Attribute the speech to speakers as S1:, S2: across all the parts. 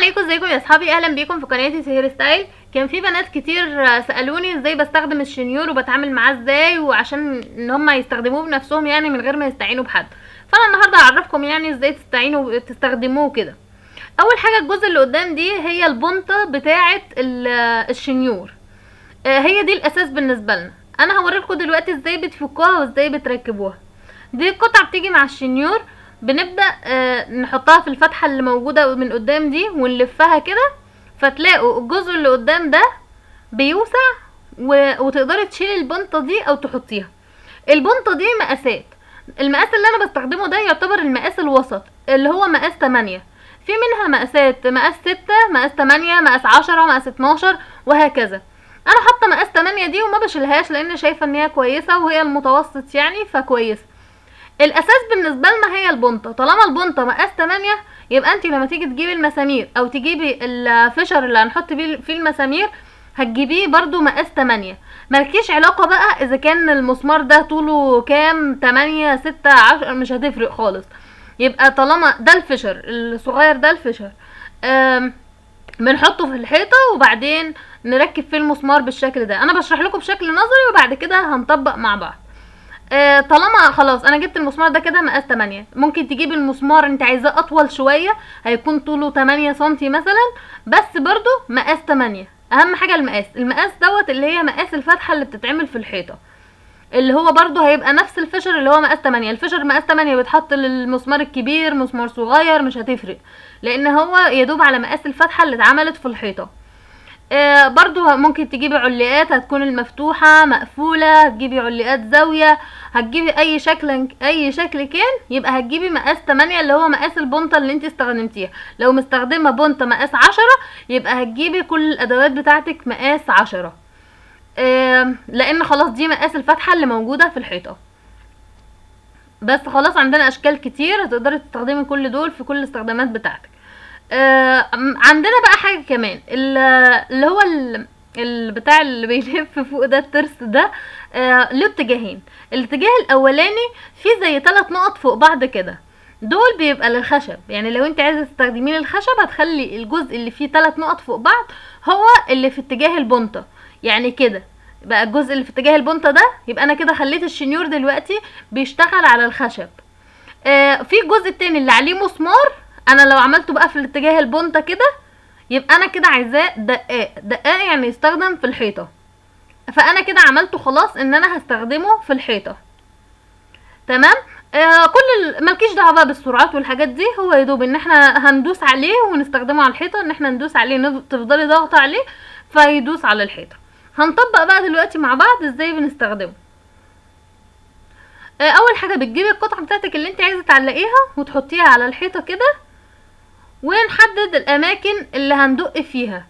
S1: عليكم، ازيكم يا اصحابي؟ اهلا بيكم في قناتي سهير ستايل. كان في بنات كتير سالوني ازاي بستخدم الشنيور وبتعامل معاه ازاي، وعشان ان هم يستخدموه بنفسهم يعني من غير ما يستعينوا بحد. فانا النهارده هعرفكم يعني ازاي تستعينوا تستخدموه كده. اول حاجة الجزء اللي قدام دي هي البنطه بتاعه الشنيور، هي دي الاساس بالنسبة لنا. انا هوريلكم دلوقتي ازاي بتفكوها وازاي بتركبوها. دي قطعه بتيجي مع الشنيور، بنبدأ نحطها في الفتحة اللي موجودة من قدام دي ونلفها كده، فتلاقوا الجزء اللي قدام ده بيوسع وتقدري تشيلي البنطة دي او تحطيها. البنطة دي مقاسات، المقاس اللي انا بستخدمه ده يعتبر المقاس الوسط اللي هو مقاس 8. في منها مقاسات، مقاس 6، مقاس 8، مقاس 10، مقاس 12 وهكذا. انا حاطة مقاس 8 دي وما بشيلهاش لان شايفة ان هي كويسة وهي المتوسط يعني فكويسة. الاساس بالنسبة لنا هي البنطه. طالما البنطه مقاس 8 يبقى انت لما تيجي تجيبي المسامير او تجيبي الفشر اللي هنحط فيه المسامير هتجيبيه برضو مقاس 8. مالكيش علاقة بقى اذا كان المسمار ده طوله كام، 8، 6، 10، مش هتفرق خالص. يبقى طالما ده الفشر الصغير ده الفشر بنحطه في الحيطة وبعدين نركب فيه المسمار بالشكل ده. انا بشرح لكم بشكل نظري وبعد كده هنطبق مع بعض. طالما خلاص انا جبت المسمار ده كده مقاس 8، ممكن تجيب المسمار انت عايزاه اطول شوية هيكون طوله 8 سنتي مثلا، بس برضو مقاس 8. اهم حاجة المقاس، المقاس دوت اللي هي مقاس الفتحة اللي بتتعمل في الحيطة، اللي هو برضو هيبقى نفس الفشر اللي هو مقاس 8. الفشر مقاس 8 بيتحط للمسمار الكبير، مسمار صغير مش هتفرق، لان هو يدوب على مقاس الفتحة اللي اتعملت في الحيطة. برضو ممكن تجيبي علقات، هتكون المفتوحة مقفولة، هتجيبي علقات زاوية، هتجيبي اي شكل، اي شكل كان، يبقى هتجيبي مقاس 8 اللي هو مقاس البنطة اللي انت استخدمتيها. لو مستخدمة بنطة مقاس 10 يبقى هتجيبي كل الادوات بتاعتك مقاس 10، لان خلاص دي مقاس الفتحة اللي موجودة في الحيطة. بس خلاص عندنا اشكال كتير هتقدري تستخدمي كل دول في كل الاستخدامات بتاعتك. عندنا بقى حاجة كمان اللي هو البتاع اللي بيلف فوق ده، الترس ده، له اتجاهين. الاتجاه الاولاني فيه زي 3 نقط فوق بعض كده، دول بيبقى للخشب. يعني لو انت عايزه تستخدميه للخشب هتخلي الجزء اللي فيه 3 نقط فوق بعض هو اللي في اتجاه البنطه، يعني كده بقى الجزء اللي في اتجاه البنطه ده، يبقى انا كده خليت الشنيور دلوقتي بيشتغل على الخشب. في الجزء التاني اللي عليه مسمار، انا لو عملته بقى في الاتجاه البنطه كده يبقى انا كده عايزاه دقاق، دقاق يعني يستخدم في الحيطة، فانا كده عملته خلاص ان انا هستخدمه في الحيطة. تمام. كل مالكيش دعوه بقى بالسرعات والحاجات دي، هو يا دوب ان احنا هندوس عليه ونستخدمه على الحيطة، ان احنا ندوس عليه تفضلي ضاغطة عليه فيدوس على الحيطة. هنطبق بقى دلوقتي مع بعض ازاي بنستخدمه. اول حاجة بتجيبي القطعة بتاعتك اللي انت عايزه تعلقيها وتحطيها على الحيطة كده، ونحدد الاماكن اللي هندق فيها،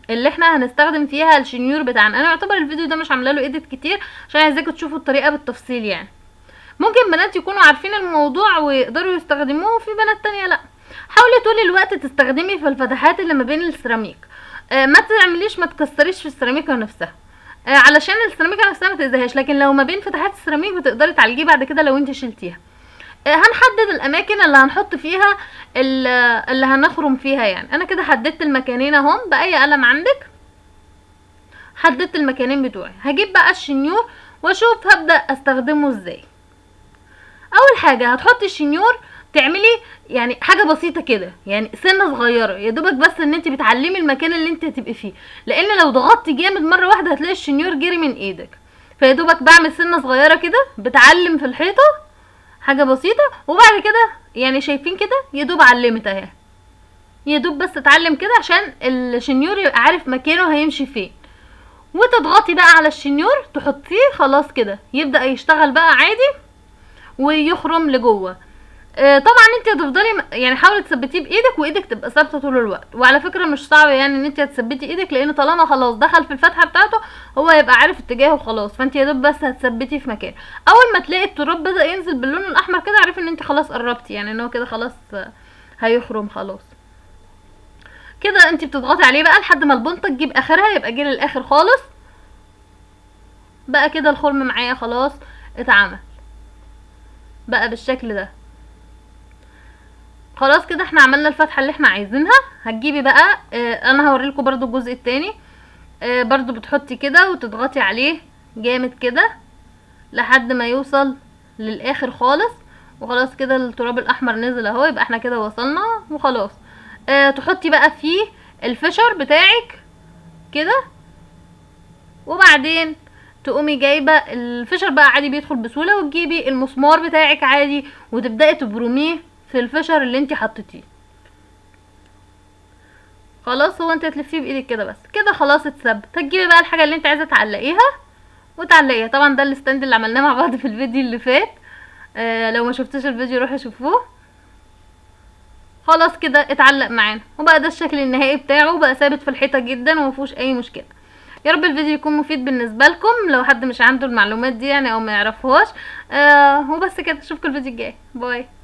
S1: اللي احنا هنستخدم فيها الشنيور بتاعنا. انا يعتبر الفيديو ده مش عامله له edit كتير عشان عايزاكم تشوفوا الطريقة بالتفصيل. يعني ممكن بنات يكونوا عارفين الموضوع ويقدروا يستخدموه، وفي بنات تانية لا. حاولي طول الوقت تستخدمي في الفتحات اللي ما بين السيراميك، ما تعمليش، ما تكسريش في السيراميكا نفسها، علشان السيراميكا نفسها ما تاذيهاش، لكن لو ما بين فتحات السيراميك بتقدري تعالجيه بعد كده لو انت شلتيها. هنحدد الاماكن اللي هنحط فيها اللي هنخرم فيها. يعني انا كده حددت المكانين اهم باي قلم عندك، حددت المكانين بتوعي. هجيب بقى الشنيور واشوف هبدأ استخدمه ازاي. اول حاجة هتحطي الشنيور، تعملي يعني حاجة بسيطة كده، يعني سنة صغيرة يا دوبك، بس ان انت بتعلمي المكان اللي انت هتبقي فيه، لان لو ضغطتي جامد مرة واحدة هتلاقي الشنيور جري من ايدك. فيا دوبك بعمل سنة صغيرة كده بتعلم في الحيطة، حاجة بسيطة، وبعد كده يعني شايفين كده يا دوب علمت اهي، يا دوب بس اتعلم كده عشان الشنيور يبقى عارف مكانه هيمشي فين. وتضغطي بقى على الشنيور تحطيه، خلاص كده يبدأ يشتغل بقى عادي ويخرم لجوه. طبعا انت هتفضلي يعني حاولي تثبتيه بايدك، وايدك تبقى ثابتة طول الوقت. وعلى فكرة مش صعب يعني ان انت هتثبتي ايدك، لان طالما خلاص دخل في الفتحة بتاعته هو هيبقى عارف اتجاهه خلاص، فانت يا دوب بس هتثبتي في مكانه. اول ما تلاقي التراب بدا ينزل باللون الاحمر كده اعرفي ان انت خلاص قربتي، يعني ان هو كده خلاص، هيخرم خلاص. كده انت بتضغطي عليه بقى لحد ما البنطه تجيب اخرها، يبقى جه للاخر خالص بقى كده. الخرم معايا خلاص اتعمل بقى بالشكل ده. خلاص كده احنا عملنا الفتحة اللي احنا عايزينها. هتجيبي بقى انا هوريلكم برضو الجزء التاني. برضو بتحطي كده وتضغطي عليه جامد كده لحد ما يوصل للاخر خالص. وخلاص كده التراب الاحمر نزل اهو، يبقى احنا كده وصلنا وخلاص. تحطي بقى فيه الفشر بتاعك كده، وبعدين تقومي جايبه الفشر بقى عادي بيدخل بسهولة، وتجيبي المسمار بتاعك عادي وتبداي تبرميه في الفشر اللي انت حطيتيه. خلاص هو انت هتلفيه بايدك كده بس كده، خلاص اتثبت. هتجيبي بقى الحاجة اللي انت عايزه تعلقيها وتعلقيها. طبعا ده ال stand اللي عملناه مع بعض في الفيديو اللي فات، لو ما شفتوش الفيديو روحوا شوفوه. خلاص كده اتعلق معانا، وبقى ده الشكل النهائي بتاعه، بقى ثابت في الحيطة جدا ومفيهوش اي مشكلة. يا رب الفيديو يكون مفيد بالنسبة لكم لو حد مش عنده المعلومات دي يعني او ما يعرفهاش. وبس كده، اشوفكم الفيديو الجاي. bye.